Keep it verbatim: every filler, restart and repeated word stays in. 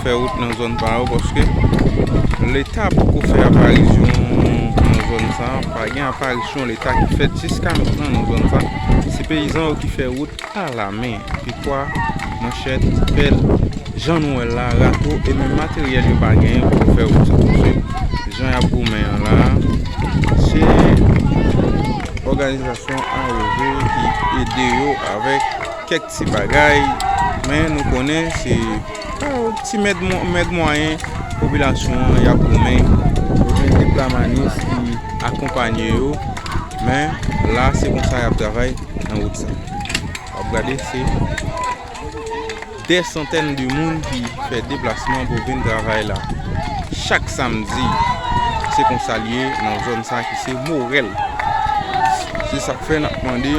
fè wout nan zòn pa yo, paske Leta poko fè aparisyon nan zòn sa, pa gen aparisyon Leta ki fèt jiska mentnan nan zòn sa. Se peyizan yo ki fè wout alamen, pikwa, manchèt, pèl, jan nou wè l la, rato, e menm materyèl yo pa genyen pou yo fè wout sa. Paske jan y ap goumen an la, se òganizasyon A O V ki ede yo avèk kèk ti bagay, men nou konnen se pa ti mèg mwa-, mèg mwayen popilasyon an y ap goumen. Yo gen de plamanis ki akonpanye yo, men la se konsa y ap travay nan wout sa. W ap gade, se dè santèn de moun ki fè deplasman pou vin travay la. Chak samdi, se konsa l ye nan zòn sa ki se Morèl. Se sa k fè n ap mande